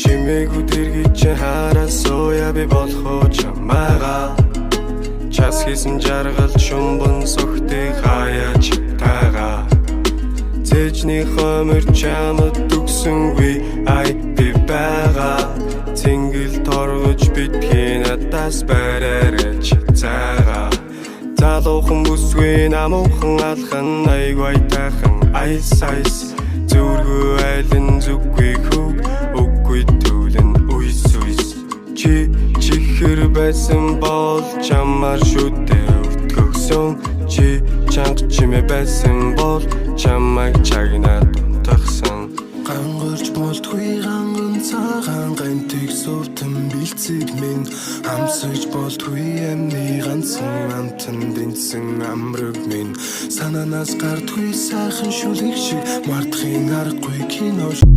Чимээгүй дэргэж чи хараа сууя, би болох уу чамайгаа. Час хийсэн жаргал шумбан сохтыг хаяа читаага. Цэжний хомор чамд төгсөн VIP байгаа. Цэнгэл торгож битгий надаас бариарай чи цайгаа. Залуухан бүсгүй намуухан алхан айгуу тайхан ice ice. Зүрхүү айлын зүггүй хөг үгүй төлөн уйс уйс. Чи чихэр байсан бол чамаар шүдэ өвтгөгсөн. Чи чанга чимээ байсан бол чамайг чагнаад унтахсан. Гангарч болдгүй ганган цагаан гантыг сувтан бэлцэг минь. Амсаж болдгүй амны ганцхан амтан дэнсэн амраг минь. Санаанаас гардгүй сайхан шүлэг шиг, мартахын аргагүй кино.